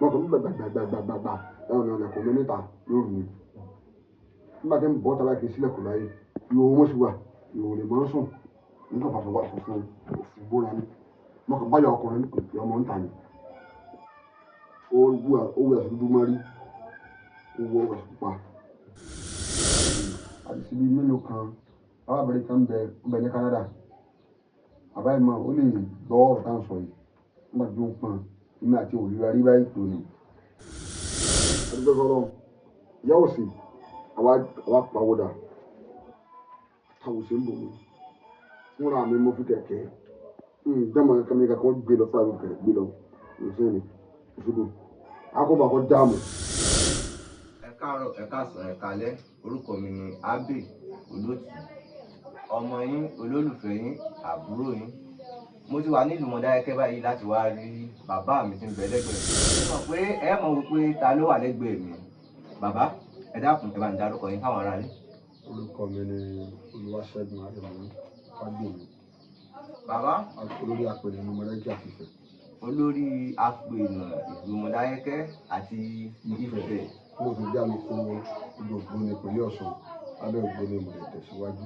Wọn kàn ń gbàgbàgbàgbàgbà láwọn ọ̀nà ẹ̀kọ́ mi níta lóru ni. Nígbà tí ń bọ́ tàbí kì í sílẹ̀kùn láyé, ìhòòhò mo sì wà, ìhòòhò lè mọ́ sùn. Nígbà pàṣẹ wà funfun, òfin bóra ni. Mo kàn báyọ̀ ọkùnrin ọmọ ń ta ni. Ó wú ẹ̀sùn dúdú mọ́rí, ó wọ ẹ̀sùn pupa. Àti síbi mélòó kan, arábìnrin kan ń bẹ ní Canada. Bàbá yìí mọ̀, ó lè gbọ́ ọ̀rọ̀ tá à ń sọ yìí. Nígbà tí ó ń pọn, èmi àti òrìrì rí báyìí tó ni. Adúgbò fọlọ́, ìyá òsì, àwa pàwọ́dà. Àwòṣe ń bò mí. Fúnra mi mo fi kẹ̀kẹ́. Dẹ́mọ̀ kankan mi kankan gbé lọ fúnra mi kẹ̀kẹ́ gbé lọ. Òṣèlú ni, òṣèlú. Akóbàkọ́ jáàmù. Ẹ káàárọ̀, ẹ káàsán, ẹ káalẹ́. Orúkọ mi ni Abbey Olótù. Ọmọ yín, olólùfẹ́ yín, àbúrò yín. Mo ti wà nílùú Mọdákẹ́kẹ́ báyìí láti wá rí bàbá mi tí ń bẹ lẹ́gbẹ̀ẹ́ mi. Mo mọ̀ pé ẹ mọ̀ wípé ta ló wà lẹ́gbẹ̀ẹ́ mi. Bàbá, ẹ dákun, ẹ bá ń darúkọ yín fáwọn aráalé. Orúkọ mi ni Olúwaṣẹ́gun Adémọ́lá Fágbèmí. Bàbá, olórí apẹ̀rẹ̀ ní Mọdákẹ́kẹ́ àti Ifẹ̀. Olórí apènà ìlú Mọdákẹ́kẹ́ àti Ifẹ̀. Mo fi jẹ́ alukoro gbogbo Ògbóni ìpínlẹ̀ Ọ̀ṣun lábẹ́ Ògbóni ìmọ̀lẹ̀ tẹ̀síwájú.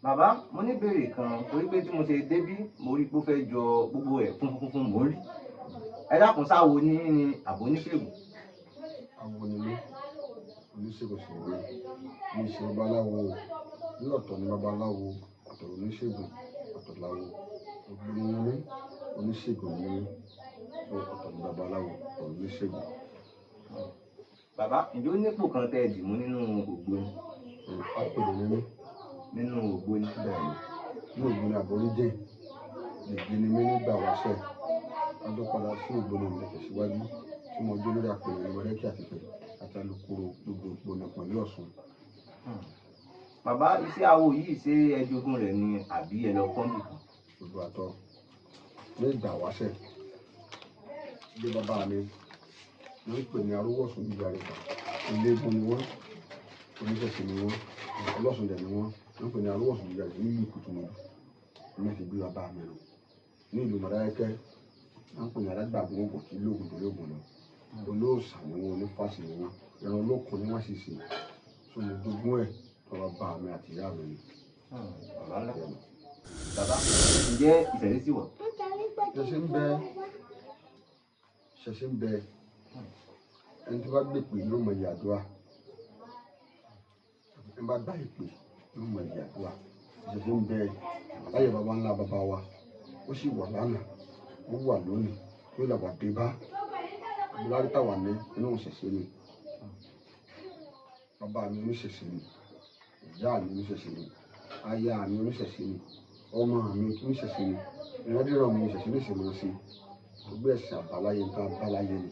Bàbá, mo ní ìbéèrè kan torí pé tí mo ṣe débí mo rí pé ó fẹ́ jọ gbogbo ẹ̀ funfun funfun mò ń rí. Ẹ dákun, sáwo ní àbò oníṣègùn. Awo ni mí, oníṣègùn sì ni mí. Mi ṣe babaláwo, ní ọ̀tọ̀ ni babaláwo, ọ̀tọ̀ ni oníṣègùn, ọ̀tọ̀ láwo. Ògbóni ni mí, oníṣègùn ni mí, ọ̀tọ̀ ni babaláwo, ọ̀tọ̀ ni oníṣègùn. Bàbá, ǹjẹ́ ó nípò kan tẹ́ ẹ dì mú nínú Ògbóni? Apèdè ni mí. Nínú Ògbóni. Bẹ́ẹ̀ni, ní Ògbóni àbóríjìn, lègbé ni mí nígbà wáṣẹ̀. A tó padà sí Ògbóni ìmọ̀lẹ̀ tẹ̀síwájú tí mo jó lórí apèdè ní Mọdákẹ́kẹ́ àti Ifẹ̀ àti alukoro gbogbo Ògbóni ìpínlẹ̀ Ọ̀ṣun. Bàbá, iṣẹ́ awo yìí ṣé ẹ jogún rẹ̀ ni àbí ẹ lọ kọ́ níbì kan? Gbogbo àtọ ní ìgbà wáṣẹ̀, ilé bàbá mi ló ń pè ní Arúwọ̀sùn Ìjàrìkà. Ilé-egun ni wọ́n, oníṣẹ̀ṣe ni wọ́n, ọlọ́sùn dẹ̀ ni wọ́n, ló ń pè ní Arúwọ̀sùn Ìjàrìkà nílùú Ìkùtùmọ̀dù. Ní ti bí bàbá mi nù. Ní ìlú Mọdákẹ́kẹ́, wọ́n ń pè ní Alágbàgbọ́ ògùn tí lóògùn tó lóògùn lọ. Olóòṣà ni wọ́n, onífàsì ni wọ́n, ìran olókun ni wọ́n sì ṣe. So mo jogún ẹ̀ lọ́wọ́ bàbá mi àti ìyá mi ni. Bàbá ńlá. Bàbá, ǹjẹ́ ìṣẹ̀lẹ̀ sì wà? Ìṣẹ̀ṣe ń bẹ, ìṣẹ̀ṣe ń bẹ. Ẹni tí bá gbé pè ló mọ ìyà àdúrà. Ẹni bá gbá ìpè ló mọ ìyà àdúrà. Ìṣẹ̀ṣe ń bẹ láyé baba ńlá baba wa. Ó sì wà lánàá, ó wà lónìí, ó làwà dé bá. Abúlárí táwà ní inú ìṣẹ̀ṣe ni. Bàbá mi oníṣẹ̀ṣe ni, ìyá mi oníṣẹ̀ṣe ni, aya mi oníṣẹ̀ṣe ni, ọmọ mi oníṣẹ̀ṣe ni, ìrandíran mi oníṣẹ̀ṣe ní ìṣẹ̀mọ̀ sí. Gbogbo ẹ̀sìn àbáláyé ń ta àbáláyé ni.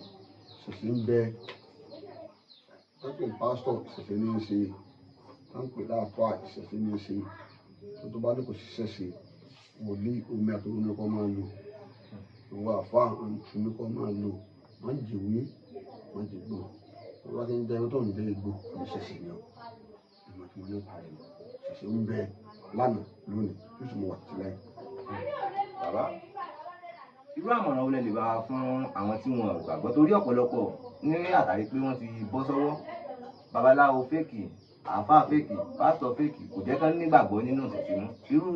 Ìṣẹ̀ṣe ń bẹ. Tán pè pásítọ̀, ìṣẹ̀ṣe ní í ṣe. Tán pè láàfáà, ìṣẹ̀ṣe ní í ṣe. Tó bá ní kò ṣiṣẹ́ ṣe, wòlíì omi àti omi kọ́ máa lò. Ìwọ àfáà, omi kọ́ máa lò. Má jìwé, má jìgbò. Tó bá ti ń jẹ ẹran tó ń jẹ igbó, oníṣẹ̀ṣe ni ọ́. Ìmọ̀ tí mo ní pa rẹ̀ ni. Ìṣẹ̀ṣe ń bẹ lánàá, lónìí, tó sì mú wa títí láé. Bàbá, irú àmọ̀ràn wo lẹ lè bá wa fún àwọn tí wọn ò gbàgbọ́ torí ọ̀pọ̀lọpọ̀ ní àtàrí pé wọ́n ti bọ́ sọ́wọ́ babaláwo fake, àáfàá fake, pásítọ̀ fake, kò jẹ́ kán nígbàgbọ́ nínú ìṣẹ̀ṣe mọ́. Irú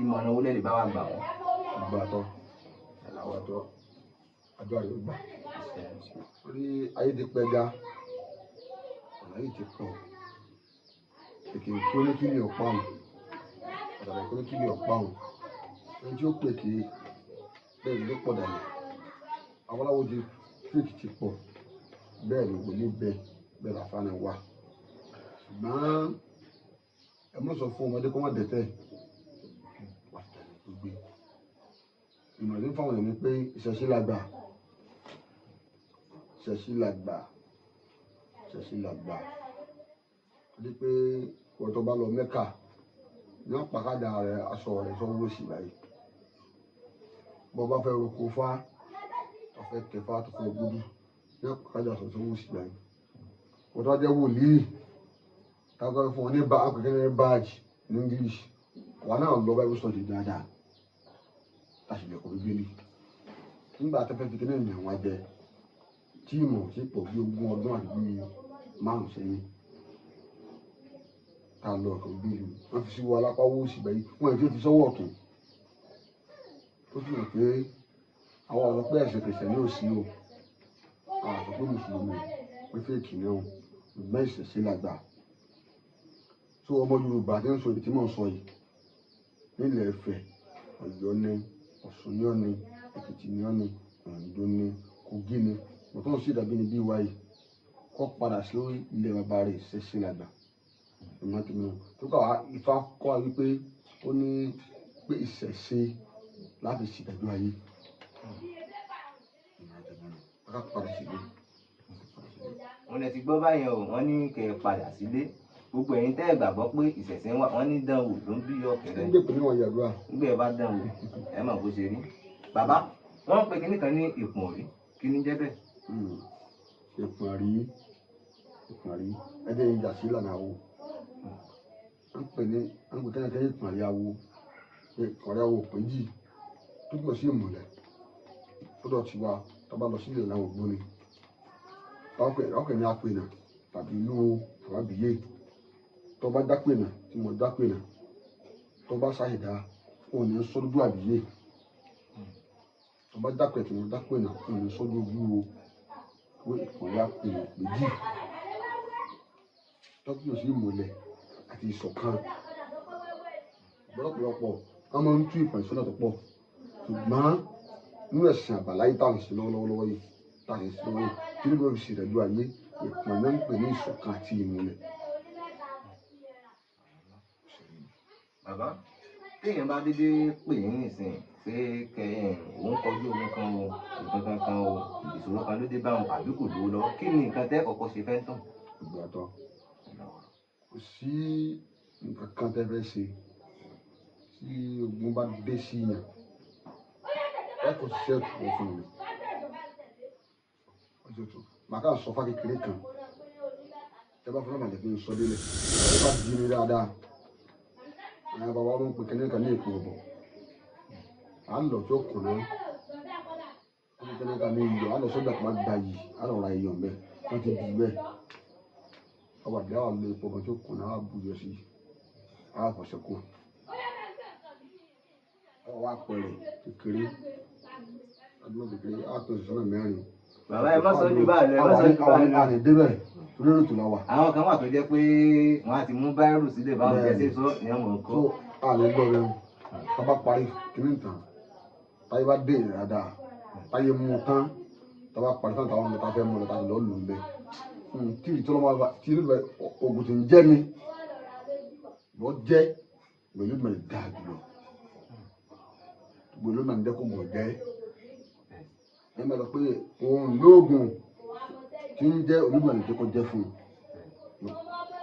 ìmọ̀ràn wo lẹ lè bá wa gbà wọ́n? Ìgbà tọ́, àdúrà rẹ̀ gbà. Orí ayé ti pẹ́ ga, ọ̀nà yìí ti pọ̀. Èkè tó ní kí ni ọ̀pá òun, ọ̀dàlẹ̀ tó ní kí ni ọ̀pá òun. Ẹni tí ó pè kí bẹ́ẹ̀ ló pọ̀ dànù. Babaláwo ti fake ti pọ̀, bẹ́ẹ̀ ni wòlíì bẹ́ẹ̀, bẹ́ẹ̀ làfáà náà wà. Ṣùgbọ́n ẹ má sọ fún ọmọdé kó má dẹ́tẹ̀. Wà á tẹ̀lé tó gbé. Ìmọ̀ràn tí ń fáwọn èèyàn ni pé ìṣẹ̀ṣe làgbà. Ìṣẹ̀ṣe làgbà. Ìṣẹ̀ṣe làgbà. Torí pé ìwọ tó bá lọ Mẹ́kà, ní àpàkádà rẹ̀, aṣọ rẹ̀ sọ́wọ́ sí báyìí. Bọ́ bá fẹ́ roko fá, tó fẹ́ tẹ fá, tó fẹ́ gbúdú, ní àpàkádà aṣọ sọ́wọ́ sí báyìí. Ìwọ tó bá jẹ́ wòlíì, táwọn fún wọn ní bá àpèkẹ́ ní badge ní English, àwa náà lọ Bible study dáadáa. Láti lè kọ́ Bíbélì. Nígbà tó fẹ́ fi kíní ìyàn wọn jẹ tí ìmọ̀ sí pọ̀ bí 20 ọdún àti bí 5 sẹ́yìn tá a lọ ọ̀tọ̀ bí ìlú wọ́n fi sí wọ alápá owó òsì bẹ́yìí wọ́n ti fi sọ́wọ́ ọ̀tún. Ó fi hàn pé àwọn ọ̀rọ̀ pé ẹ̀sìn kìrìsìtẹ́nì ò sí o, àwọn àsọ pé mùsùlùmí pé fèkì ni o, ṣùgbọ́n ìṣẹ̀ṣe làgbà. Tó ọmọ Yorùbá tí ń sọ èdè tí mò ń sọ yìí nílẹ̀ Ifẹ̀, Ọ̀yọ́ ni, Ọ̀ṣun ni ọ́ ni, Èkìtì ni ọ́ ni, Oǹdó ni, Kogi ni, mo tún sì dàbí ní bí wa yìí kọ́ padà sí ilẹ̀ bàbá rẹ̀, ìṣẹ̀ṣe làgbà. Ìmọ̀ tèmi nù. Tó kà wá Ifá kọ́ wa wípé ó ní pé ìṣẹ̀ṣe láti ṣèdájọ́ ayé. Ìmọ̀ tèmi nù. Ká padà sílé. Wọ́n lè ti gbọ́ báyẹn o, wọ́n ní kẹ́ ẹ padà sílé. Gbogbo ẹ̀yin tẹ́ ẹ gbàgbọ́ pé ìṣẹ̀ṣe wà, wọ́n ní dán wò ló ń bí ọ̀kẹ́rẹ́. Ń gbèpè níwọ̀n yàdúrà. Nígbà ẹ bá dán wò, ẹ mọ̀ bó ṣe rí. Bàbá, wọ́n ń pe kinní kan ní ìpọ̀nrí, kí ni jẹ́ bẹ́ẹ̀? Ìpọ̀nrí, ìpọ̀nrí, ẹ jẹ́ ìjà sí ìlànà àwo. Wọ́n ń pè ní, wọ́n ń pè kẹ́kẹ́ ìpọ̀nrí awo, ìpọ̀nrí awo péjì, tó gbọ̀ sí ìmùlẹ̀. Lọ́dọ̀ tiwa, tá a bá lọ sí ìlànà Ògbóni, wọ́n pè ní apènà tàbí ìlú àbábíyé. Tó bá dápènà, tí mo dápènà, tó bá ṣàìdá, òun ní sọ lójú àbíyé. Tó bá dápè tí mo dápènà, òun ní sọ lójú o. Pé ìpọ̀nrí apènà péjì. Tọ́jú sí ìmùlẹ̀ àti ìṣọ̀kan. Ọ̀pọ̀lọpọ̀ wọ́n máa ń tú ìpọ̀n sọ́nà tó pọ̀. Ṣùgbọ́n nínú ẹ̀sìn àbáláyé tá à ń ṣe lọ́wọ́lọ́wọ́ yìí, tá à ń ṣe lọ́wọ́ yìí, tí ló fi ṣèdájọ́ ayé, ìpọ̀n náà ń pè ní ìṣọ̀kan àti ìmùlẹ̀. Bàbá, téèyàn bá dédé pè yín nísìnyí pé kẹ òun kọjú ogun kan o, nǹkan kan kan o, ìṣòro kan ló dé bá òun àbí kò lówó lọ́wọ́, kí ni nǹkan tẹ́ kọ́kọ́ ṣe fẹ́ tán? Ìgbà tán, kò sí nǹkan kan tẹ́ fẹ́ ṣe tí ogun bá dé sí yàn, ẹ kò ṣiṣẹ́ ìtura fún mi. Màá kà sọ fá kékeré kan, ẹ bá fọlọ́ màlẹ́ fi ń sọ délẹ̀, ẹ bá di mi dáadáa. Àwọn bàbá wọn pè kẹ́ni kan ní èkó ọ̀bọ̀, à ń lọ tí ó kùnà, wọ́n pè kẹ́ni kan ní iyọ̀, à ń lọ sọ́jà tó bá gba yìí, à lọ ra iyọ̀ mbẹ́, wọ́n ti bì bẹ́ẹ̀. Ọba àbí àwọn lọ epo ọ̀bọ̀ tí ó kùnà, á bu iyọ̀ sí, á fọṣẹ kù. Ọwọ́ wa pẹ̀rẹ̀ kékeré, àdúgbò kékeré, á tó sọ́nà mẹ́rin. Bàbá ẹ má sọ ju báyìí lọ, ẹ má sọ ju báyìí lọ. Àwọn àní débẹ̀, torí èrò tó la wà. Àwọn kan wà tó jẹ́ pé wọ́n á ti mú báírù sílẹ̀ báwọn jẹ́ sísọ ní ọmọ nǹkan. So àlè lọ rẹ o, tá a bá parí kíní tán, táyé bá dé ìrìn dáadáa, táyé mú un tán, tá a bá parí tán táwọn ọmọ tá a fẹ́ mú un lọ tá a lọ lù ú bẹ́ẹ̀. Tí ìlú tó lọ́ máa tí ìlú oògùn ti ń jẹ́ ni, lọ jẹ́ pẹ̀lú ìmọ̀ ìdá jùlọ. Pẹ̀lú ìmọ̀ ìdẹ́kùn mọ̀ jẹ́. Ẹ máa lọ pé òun lóògùn tí ń jẹ́ olúmọ̀ ní kó jẹ́ fún un.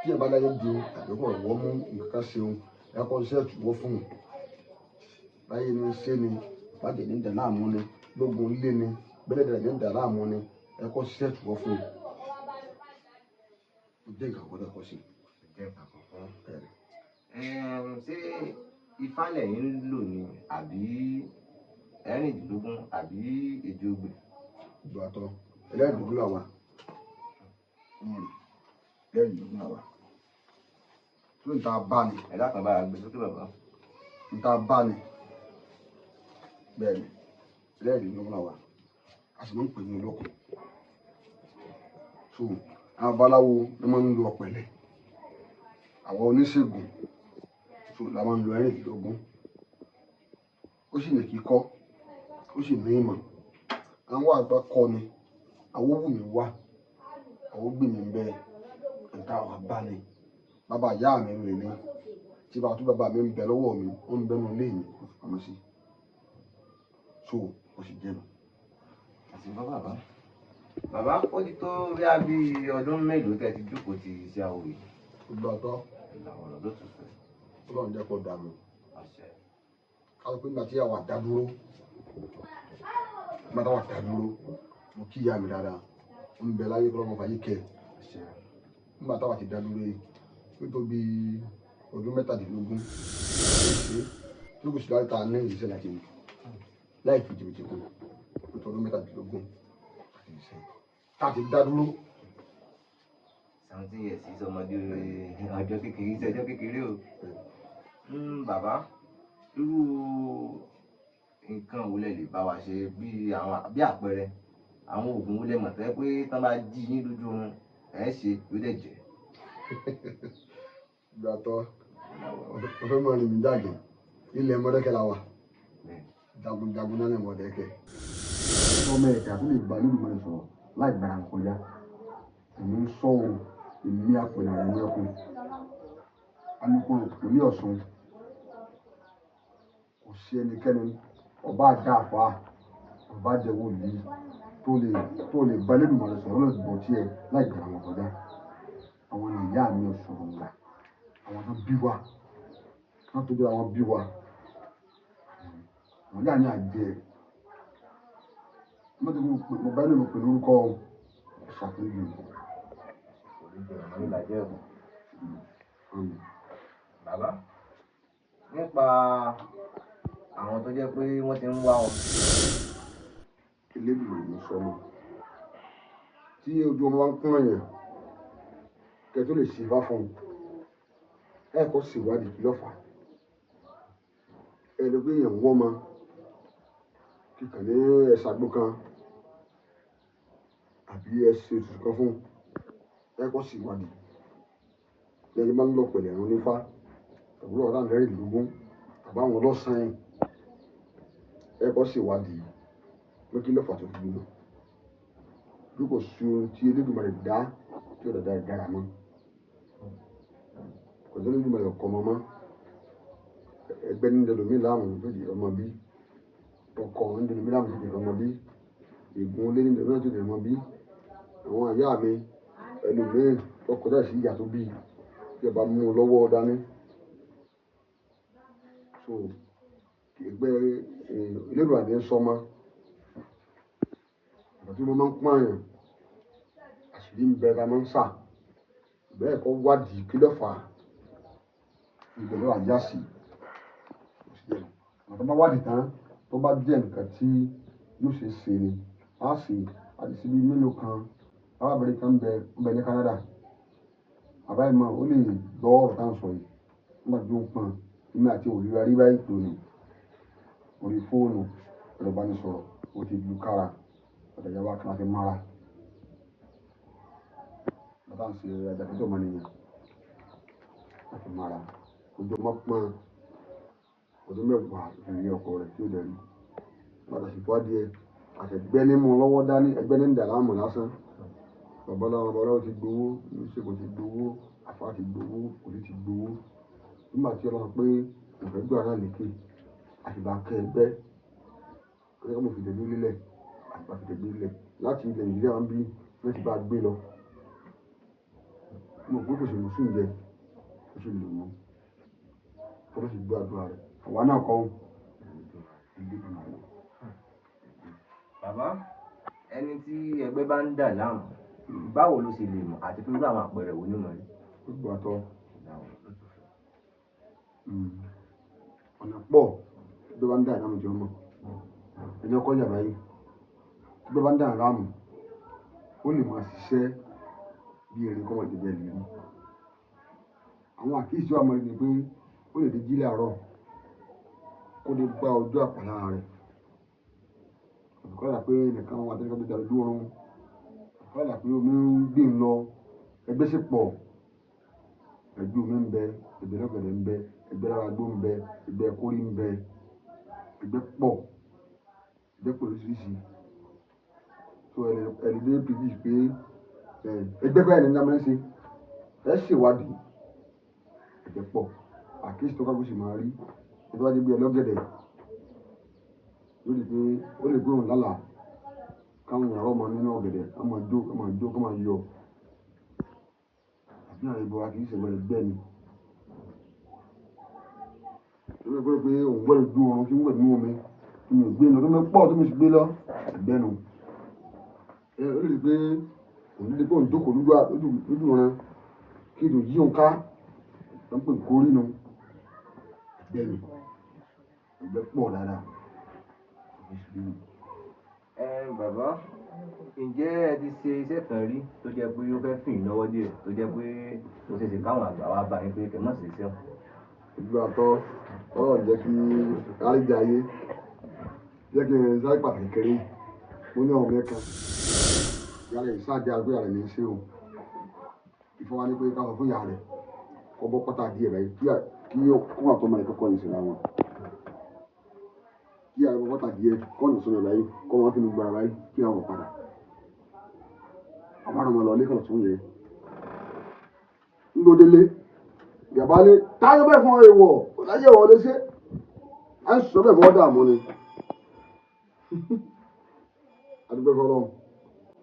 Tí ẹ bá láyé di tàbí kọ̀ wọ́n mú nǹkan kan ṣeun, ẹ kọ́ iṣẹ́ ìtúwọ́ fún un. Láyé ní ṣé ni, bàjẹ́ ní dà láàmú ni, lógun lé ni, bẹ́lẹ̀dẹ̀ ní dà láàmú ni, ẹ kọ́ iṣẹ́ ìtúwọ́ fún un. Ó jẹ́ nǹkan àkọ́kọ́ kọ́ sí. Jẹ́ nǹkan àkọ́kọ́. Ṣé Ifá lẹ̀yin ń lò ní àbí 16 àbí èjì ogbè? Ìgbà tán, ẹlẹ́rìndínlógún là wà. Ẹlẹ́rìndínlógún là wà. Tó ń ta bá ni. Ẹ dákun bá a gbé sókè bàbá. Ń ta bá ni. Bẹ́ẹ̀ ni, ẹlẹ́rìndínlógún là wà. A sì máa ń pè ní olókun. So, àwọn babaláwo ló máa ń lo ọ̀pẹ̀lẹ̀. Àwọn oníṣègùn so la máa ń lo 16. Ó sì ní kíkọ́, ó sì ní ìmọ̀. Àwọn àgbà kọ́ ni, àwọn wù mí wá, àwọn gbìn mí bẹ́ẹ̀, nǹkan àwọn bá ni. Bàbá ìyá mi rè ní, tí bàbá tó bàbá mi ń bẹ lọ́wọ́ mi, ó ń bẹnu ilé mi, ó fi pamọ́ sí. So, ó sì jẹ́ mi. Àti bọ́ bàbá. Bàbá, ó ti tó bí a bí ọdún mélòó tẹ́ ti jókòó ti iṣẹ́ awo yìí? Gbogbo àtọ́. Ìlànà ọ̀rọ̀ ló tún fẹ́. Ọlọ́run jẹ́ kó dààmú. Àṣẹ. Ká ló pé nígbà tí àwa dá dúró, nígbà táwa dá dúró, mo kí ìyá mi dáadáa, ó ń bẹ láyé kí Ọlọ́run fàyè kẹ́. Àṣẹ. Nígbà táwa ti dá dúró yìí, nítorí ọdún 17, ṣe tó kù sí láti ta ní ìṣiṣẹ́ láti mú, láì fi jìbìtì kún. Ó tó ọdún 17 àti ìṣe tá a ti dá dúró. 17 years sọmọdé ọjọ́ kékeré sí ọjọ́ kékeré o. Bàbá, irú nǹkan wo lẹ lè bá wa ṣe bí àwọn bí àpẹẹrẹ àwọn oògùn wo lẹ mọ̀ tẹ́ pé tán bá jí yín lójú oorun ẹ̀ ṣe yóò dẹ̀ jẹ́? Ìgbà tó o fẹ́ mọ̀ rìn mí jáde, ilẹ̀ Mọdákẹ́kẹ́ la wà, jagunjagun náà lè Mọdákẹ́kẹ́. Ọmọ ẹ̀ka tó lè bá Olódùmarè sọ̀rọ̀ láì gbára kọjá, èmi ń sọ ohun èmi àpènà rẹ̀ ní ẹkùn alukoro ìpínlẹ̀ Ọ̀ṣun. Kò sí ẹnikẹ́ni ọba àjà àfa ọba àjẹwò yìí tó lè bá Olódùmarè sọ̀rọ̀ lọ́dọ̀ bọ̀ tiẹ̀ láì gbára wọn kọjá. Àwọn ni ìyá mi ọ̀ṣọ̀rọ̀ ńlá, àwọn tó bí wa, wọ́n tó bí àwọn bí wa, àwọn ìyá mi àjẹ. Mo ti mo bá lè pè lórúkọ ṣàfihàn. Bàbá, nípa àwọn tó jẹ́ pé wọ́n ti ń wá ọ. Elédùmarè ló sọ mọ́. Tí ojú ọmọ bá ń kún èèyàn, kẹ́ tó lè ṣe ifá fún un, ẹ kọ́ ṣèwádìí kí ló fà á. Ẹ lè gbé èèyàn wọ́ ọmọ kíkàn ní ẹ̀ṣàgbó kan àbí ẹ ṣe ètùtù kan fún un, ẹ kọ́ ṣèwádìí. Lẹ́yìn máa ń lọ pẹ̀lẹ́ ẹ̀rùn nífá tàbí ọ̀rá mẹ́rìndínlógún tàbí àwọn ọlọ́sàn-án, ẹ kọ́ ṣèwádìí pé kí ló fà tó fi bímọ. Bí kò sí ohun tí Elédùmarè dá tí ó dàda dára mọ́, kò sí Elédùmarè ọkọ mọ́ mọ́. Ẹgbẹ́ ní ẹlòmíì láàmú tó di ọmọ bí, ọkọ ní ẹlòmíì láàmú tó di ọmọ bí, ègún lé ní ẹlòmíì tó di ọmọ bí. Àwọn ìyá mi ẹlòmíì ọkọ dá sí ìyá tó bí tí ọba mú un lọ́wọ́ dání. So ẹgbẹ́ Elédùmarè ń sọ mọ́. Ìgbà tí mo máa ń pọ́n àyàn, àṣírí ń bẹ ta máa ń sà. Bẹ́ẹ̀ kọ́ wádìí kí ló fà á. Ìgbẹ́ ló wà yá sí. Ìgbà tó bá wádìí tán, tó bá jẹ́ nǹkan tí yóò ṣe ṣe ni, á sì àti síbi mélòó kan. Arábìnrin kan ń bẹ ní Canada. Bàbá yìí mọ̀, ó lè gbọ́ ọ̀rọ̀ tá à ń sọ yìí. Nígbà tí ó ń pọ́n, èmi àti òrìrì aríwá ètò ni. Orí fóònù, ẹ̀rọ ìbánisọ̀rọ̀, ó ti lu kára. Ọ̀dọ̀ ìyá wa kan láti mọ́ra. Bàbá ń ṣe àjàkútọ̀ ọmọnìyàn láti mọ́ra. Ojú ọmọ pọ́n ọdún mẹ́wàá ìrírí ọkọ rẹ̀ tí ó dẹ̀ rí. Padà sì wádìí ẹ̀, àtẹ̀gbẹ́ ní mú lọ́wọ́ dání, ẹgbẹ́ ní ń dà láàmú lásán. Babaláwo ti gbowó, oníṣègùn ti gbowó, àfáà ti gbowó, òní ti gbowó. Nígbà tí Ọlọ́run pé òun fẹ́ gbà náà lékè, àtìgbà kẹ́ ẹgbẹ́, ọjọ́ mo fi dẹ̀gbẹ́ lélẹ̀, àtìgbà fi dẹ̀gbẹ́ lélẹ̀. Láti ilẹ̀ Nàìjíríà ń bí wọ́n ti bá a gbé lọ. Mo rò pé kò sì mú sùn jẹ, kò sì lò wọ́n. Tọ́lá sì gbọ́ àdúrà rẹ̀. Àwa náà kọ́ ọ́n. Bàbá, ẹni tí ẹgbẹ́ bá ń dà láàmú, báwo ló ṣe lè mọ̀ àti pé irú àwọn àpẹẹrẹ wo ni mo rí? Gbogbo àtọ. Ọ̀nà pọ̀ tó bá ń dà láàmú jọ mọ̀. Ẹni ọkọ yàrá yìí tó bá ń dà láàmú, ó lè máa ṣiṣẹ́ bí erin kọ́ máa débẹ̀ lérí. Àwọn àkíyèsí wa máa rí ni pé ó lè dé jí láàárọ̀ kó lè gba ojú àpàlà rẹ̀. Àbíkọ́ dà pé ẹnìkan wà tẹ́lẹ̀ tó dà lójú oorun. Àbíkọ́ dà pé omi ń gbé ń lọ, ẹgbẹ́ sì pọ̀. Ẹgbẹ́ omi ń bẹ, ẹgbẹ́ lọ́gẹ̀dẹ̀ ń bẹ, ẹgbẹ́ lára gbó ń bẹ, ẹgbẹ́ kórí ń bẹ, ẹgbẹ́ pọ̀, ẹgbẹ́ pọ̀ lóríṣiríṣi. So ẹni lé pd pé ẹgbẹ́ báyìí ni máa ń ṣe, ẹ ṣèwádìí, ẹgbẹ́ pọ̀. Àkíyèsí tó kájú sì máa rí. Ẹni tó bá dé gbé ẹ lọ́gẹ̀dẹ̀, yóò rí pé ó lè gbé òun lálàá káwọn èèyàn rọ́mọ nínú ọ̀gẹ̀dẹ̀, ká máa jó, ká máa jó, ká máa yọ̀. Àbí àwọn ìbora kì í ṣe ẹgbẹ́ ni. Ó lè gbé pé òun gbọ́dọ̀ ju oorun tí ń wẹ̀ nínú omi, tí mi ò gbé lọ, tó mi pọ̀, tó mi sì gbé lọ, ẹgbẹ́ nu. Ó lè rí pé òun lè pé òun jókòó lójú ran kí ètò yí òun ká, tó ń pè kórí nu, ẹgbẹ́ nu. Ẹgbẹ́ pọ̀ dáadáa. Ẹ bàbá, ǹjẹ́ ẹ ti ṣe iṣẹ́ kan rí tó jẹ́ pé ó fẹ́ fìn yín lọ́wọ́ díẹ̀, tó jẹ́ pé ó ṣeé ṣe káwọn àgbà wa bá yín pé kẹ́ má ṣe iṣẹ́ wọn? Ìlú àtọ́ ọ̀rọ̀ jẹ́ kí àríjà ayé jẹ́ kí n sáré pàtàkì kéré. Mo ní ọmọ kan ìyá rẹ̀ ìsáàjẹ́ àgbé rẹ̀ ní í ṣe o. Ìfọwọ́ ní pé ká sọ fún ìyá rẹ̀ kọ́ bọ́ pátá díẹ̀ báyìí kí kó àtọmọ rẹ̀ kọ́kọ́ yìí síra wọn. Kí ìyá rẹ̀ bọ́ pátá díẹ̀ kọ́ ọ̀nà sọ̀rọ̀ báyìí kọ́ wọn fi nu gbára báyìí kí àwọn padà. Àwọn ọmọ lọ lé kọ̀ tún yẹ. Ńlọdélé ìyàbá lé táyọ̀ bẹ́ẹ̀ fún ọ èèwọ̀ láyé ọ̀ lé ṣe. À ń sọ bẹ́ẹ̀ fún ọ dààmú ni. Adúgbò fọlọ́run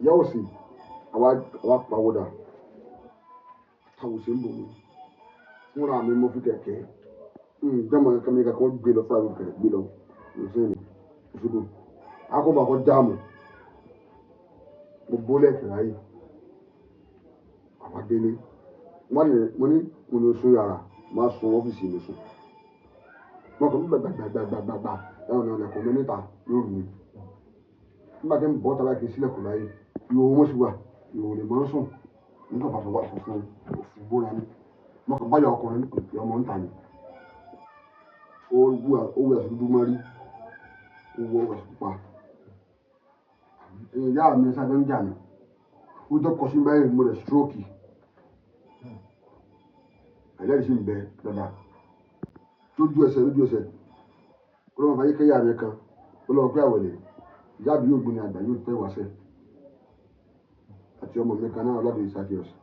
ìyá òsì àwa pawódà táwọn òsì ń bò mí fúnra mi mo fi kẹ̀kẹ́ dẹ́mọ̀ kankan mi kankan gbé lọ fúnra mi kẹ̀kẹ́ gbé lọ òsì ní òsìdò akọ́bàkọ́ jáàmù mo bólẹ̀ kẹ̀ráyè àwa délé wọ́n ní mo ní mo ní sún yàrá má sun ọ́fíìsì mi sùn wọn kàn gbàgbàgbàgbàgbà ẹ̀rọ náà lẹ̀kọ́ mi níta lóru mi nígbà tí ń bọ́ tàbí kì í sílẹ̀kùn láyé ìhòòhò mo sì wà ìhòòhò lè máa ń sùn nígbà bàbá wà funfun òfin bóra ni mo kàn báyọ̀ ọkùnrin ọmọ ń ta ni ó wú ẹ̀sùn dúdú mọ́rí ó wọ ẹ̀sùn pupa ìyá mi sábẹ́ ń jà ní ó jọ kọ sí báyìí mo rẹ̀ stroke ẹlẹ́rìí sì ń bẹ dáadáa lójú ẹsẹ̀ ó lọ́wọ́ fàyè kẹ́yà mi kan ó lọ́wọ́ pé àwẹ̀lẹ̀ ìyá mi yóò gbin àgbà yóò tẹ́ wáṣẹ́ àti ọmọ mi kan náà ọlọ́dún ìsákíọ̀sì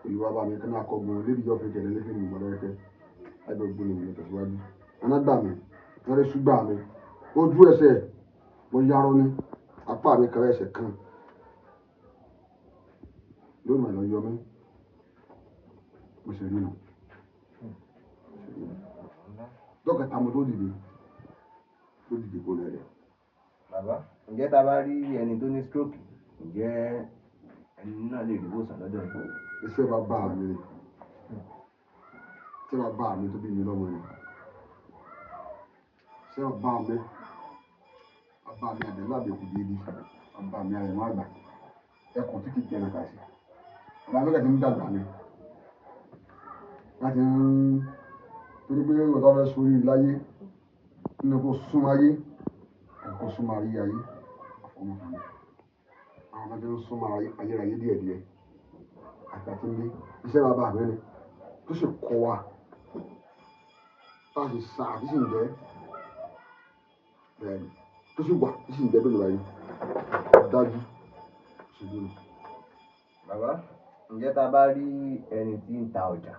olùwàbà mi kan náà kọ́gun lédi yọ fún kẹ̀lẹ́ lẹ́fẹ̀ẹ́ mi mọ̀lẹ́kẹ́ lábẹ́ ògbóni mi tẹ̀síwájú anágbà mi lọ́rẹ́ ṣúgbà mi ojú ẹsẹ̀ mo yarọ ní apá mi kan ẹsẹ̀ kan lónìí àlọ́ yọ mí mo sì rí nu dọ́kítà mo tó dìde kó lẹ́rẹ̀. Bàbá, ǹjẹ́ tá a bá rí ẹni tó ní stroke, ǹjẹ́ ẹni náà lè rí ìwòsàn lọ́dọ̀ yín? Iṣẹ́ bàbá mi ni, iṣẹ́ bàbá mi tó bí mi lọ́mọ ni, iṣẹ́ bàbá mi, bàbá mi àdẹ́lá àbẹ̀kù déédéé, bàbá mi àrẹ̀mọ́ àgbà, ẹkùn tí kì í jẹun kà sí. Bàbá mi kàn ti ń dàgbà ni, láti ń torí pé ọ̀tá fẹ́ sórí láyé, nínú kó súnmọ́ ayé, kó súnmọ́ ayé ayé, àfọmọ́fọmọ́. Àwọn ọmọdé ń súnmọ́ ayérayé díẹ̀díẹ̀. Àti ní iṣẹ́ bàbá mi ni tó sì kọ́ wa tá a sì sa àti sì ń jẹ́ bẹ́ẹ̀ ni tó sì wà tó sì ń jẹ́ bẹ́ẹ̀ lọ́la yìí dájú ṣùgbọ́n. Bàbá, ǹjẹ́ tá a bá rí ẹni tí ń ta ọjà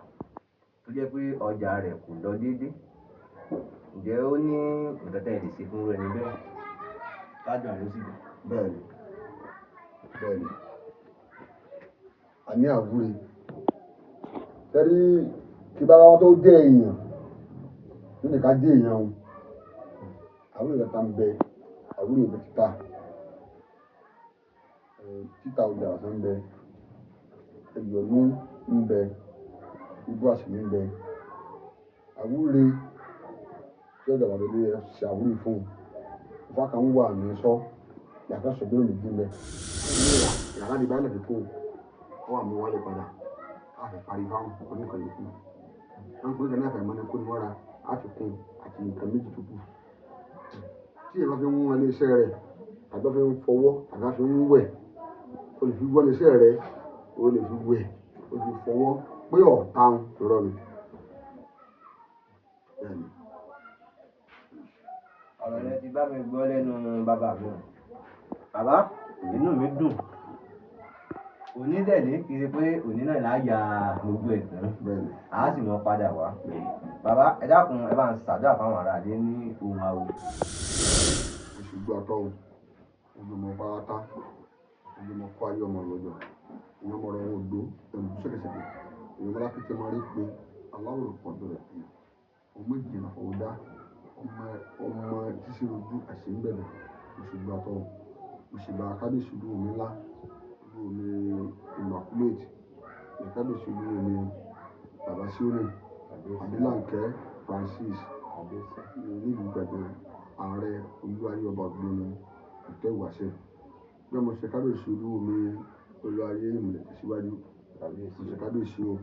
tó jẹ́ pé ọjà rẹ̀ kò lọ déédé, ǹjẹ́ ó ní nǹkan tẹ́ ẹ lè ṣe fún ẹni bẹ́ẹ̀ tájà rẹ̀ ó sì gbà? Bẹ́ẹ̀ni, bẹ́ẹ̀ni, àní àwúre tẹ́rí kí bá wa tó jẹ́ èèyàn nínú ká jẹ́ èèyàn o, àwúre kẹta ń bẹ, àwúre ìbẹ títà, títà ọjà ọ̀sán ń bẹ, ẹ̀yọ̀nú ń bẹ, ibú àṣírí ń bẹ. Àwúre tí ọjà bàbá ilé ṣe àwúre fún un, ìfá kan wà ní sọ, yàtọ̀ sọ bẹ́ẹ̀ méjì ń bẹ. Yàrá ní báyìí lè kó o wà mú wálé padà, a fẹ́ parí fáwọn oníkan yòókù. Wọ́n pè é ní àfẹ̀mọ́ ní kó ní wọ́n ra, a fi kún àti nǹkan méjì tó kù. Tí èèyàn bá fi ń wọ́n ilé iṣẹ́ rẹ̀, tàbí bá fi ń fọwọ́, tàbí bá fi ń wẹ̀, o lè fi wọ́n ilé iṣẹ́ rẹ̀, o lè fi wẹ̀, o lè fi fọwọ́, pé ọ̀tá ń rọ̀ ni. Bẹ́ẹ̀ni. Ọ̀rọ̀ rẹ ti bá mi gbọ́ lẹ́nu bàbá mi. Bàbá, inú mi dùn. Òní dẹ̀ ní kì í ṣe pé òní náà lá ya gbogbo ẹ̀ tán. Bẹ́ẹ̀ni. A sì mọ padà wá. Bàbá, ẹ dákun, ẹ bá ń ṣàdúrà fáwọn aráalé ní ohun àwo. Òṣùgbọ́ àtọ́hún, ojúmọ́ pátá, ojúmọ́ kó ayé ọmọ lọ́jọ́, ìyẹn ọmọ rẹ̀ ń gbó, ẹ̀mú ṣẹ̀kẹ̀ṣẹ̀kẹ̀, ìyẹn ọmọlá kékeré máa rí pé aláwòrán pọ̀ bẹ̀rẹ̀ pé ọmọ ìjìnlẹ̀ àfọwọ́dá, ọmọ tíṣe ojú àṣẹ ń bẹ̀rẹ̀, òṣùgbọ́ àtọ́hún, òṣìbà kábíyèsí olú omi ńlá, olú omi immaculate, kábíyèsí olú omi bàbá Síónì, Adélànkẹ́ Francis, nílùú Gbàgán, ààrẹ olúwarí ọba ògbóni. Ìtọ́ ìwàṣẹ̀. Bí mo ṣe kábíyèsí olúwo mi, olú ayé ìmùlẹ̀ tẹ̀síwájú. Mo ṣe kábíyèsí o,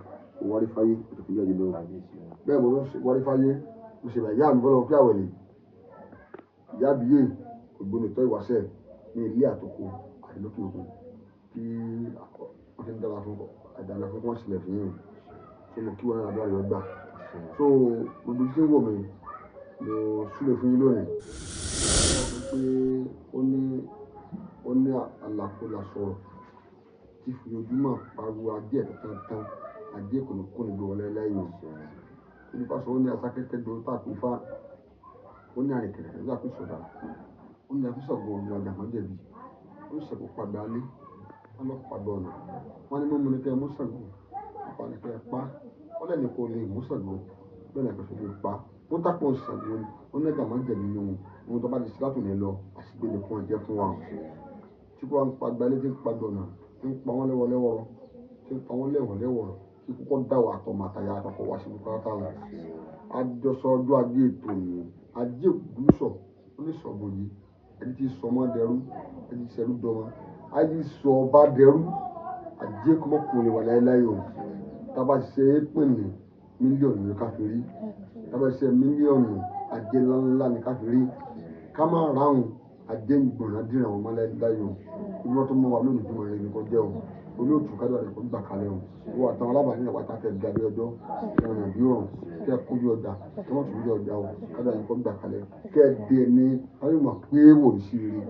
mo wárí fáyé, mo ti fi yá jùlọ. Bẹ́ẹ̀ mo wárí fáyé, mo ṣe bàyá mi bọ́lá pé àwẹ̀lẹ̀. Ìyá àbíyè, ògbóni ìtọ́ ìwàṣẹ̀ ní ilé àtòkò àti lókè òkun. Kí wọ́n ti ń dára fún àdàlà fún wọn sílẹ̀ fún yín. So mo kí wọn àdúrà yóò gbà. So gbogbo tí ń wò mí, mo súre fún yín lónìí. Pé ó ní àlàkólà sọ̀rọ̀ tí fi ojúmọ́ pariwo ajé ẹ̀ tán ajé kò ní kó ní gbé wọlé lẹ́yìn o. Olùfàsọ ó ní asákẹ́kẹ́ gbé tá a pè fá, ó ní àrìnkẹ̀rẹ̀ tó dàpé sọ̀dà, ó ní àfísọ̀gbọ̀n ògùn àjàmọ́jẹ̀bi, ó ní sẹ̀kó padà alé, wọ́n lọ padà ọ̀nà, wọ́n ní mímú ni kẹ́ mú Ṣàngó, apá ni kẹ́ pa, wọ́n lẹ́nu kò lè mú Ṣàngó, bẹ́ẹ̀ ni kò lè pa. Wọ́n tàpọ̀ Ṣàngó, ó ní àjàmọ́jẹ̀bi ni òun, ohun tó bá ti ṣe látòní lọ, àṣìgbè ni fún ọjẹ́ fún wa. Tí kò wá ń pa gbalé tí ń pa gbọ̀nà, tí ń pa wọ́n lẹ́wọ̀lẹ́wọ̀rọ̀, tí ń pa wọ́n lẹ́wọ̀lẹ́wọ̀rọ̀, kí kúkọ́ dá wa àtọmọ àtàyà àtọkọ wá síbi pátá o. Àjọsọ ọjọ́ ajé ètò ni ajé ògúnṣọ̀ oníṣọ̀gbọ̀n yìí, ẹni tí sọ ọmọ dẹrú, ẹni tí sẹrú dọmọ, ayé sọ ọba dẹrú, ajé kọ́mọkùnrin wà láéláé o. Tá a bá ṣe é pè ní mílíọ̀nù ní ká fi rí, tá a bá ṣe mílíọ̀nù ajé ńláńlá ní ká fi rí, ká má ráhùn ajé ń gbọ̀nà dìrà wọn mọ́ láéláé o. Ìwọ́n tó mọ́ wa lónìí jùmọ̀ rẹ̀ ní kò jẹ́ o. Olóòtú kájọ rẹ̀ kò gbà kalẹ̀ o. Wọ́n àtàwọn alábàání rẹ̀ pátá kẹ́ ga bí ọjọ́, kẹ́ rìn bí òrùn, kẹ́ kójú ọjà, kẹ́ wọ́n tún bí ọjà o. Kájọ rẹ̀ kò gbà kalẹ̀. Kẹ́ dé ní ayé mọ̀ pé wò ní sí rere.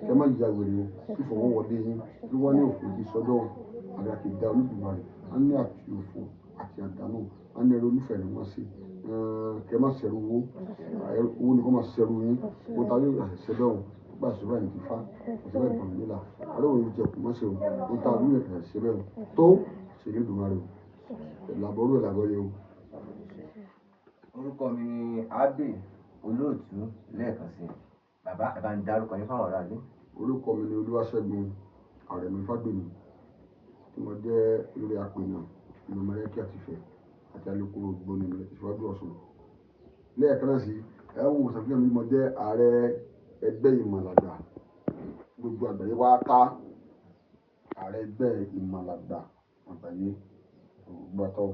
Kẹ́ má ya wèrè o. Kí fọwọ́ wọlé yín. Kí wọ́n ní òfò yìí sọ́dọ̀ o. Àbí àti ìdá Olódùmarè. A ní àti òfò àti àdánù. A ní ẹrú olúfẹ̀ ni wọ́n ṣe. Kẹ́ má ṣẹ̀rù owó. Owó ni kó má ṣẹ̀rù yín. Mo ta yóò ṣẹ̀ṣẹ̀ bẹ́ẹ̀ o. Gba ìṣòro ẹni tí fa, ìṣòro ẹni tọ̀nù nílà. Ọlọ́run yóò jẹ kù mọ́ ṣe o. Mo ta àdúrà ìṣẹ̀ṣẹ̀ bẹ́ẹ̀ o. Tó ṣe ní Olódùmarè o. Ìlàbọ̀rú ìlàbọ̀rú o. Orúkọ mi ni Abbey Olóòtú lẹ́ẹ̀kan sí. Bàbá ẹ bá ń dárúkọ yín fáwọn aráalé. Orúkọ mi ni Olúwaṣẹ́gun Àrẹ̀mú Fágbèmí, tí mo jẹ́ olórí apènà ìlú Mọdákẹ́kẹ́ àti Ifẹ̀ àti alukoro ògbóni ìṣíwájú Ọ̀ṣun. Lẹ́ẹ̀kan náà sí, ẹ wo ṣàfihàn mi, mo jẹ́ ààrẹ ẹgbẹ́ ìmọ̀làgbà gbogbo àgbáyé wá ká, ààrẹ ẹgbẹ́ ìmọ̀làgbà àgbáyé gbogbo àtọ́.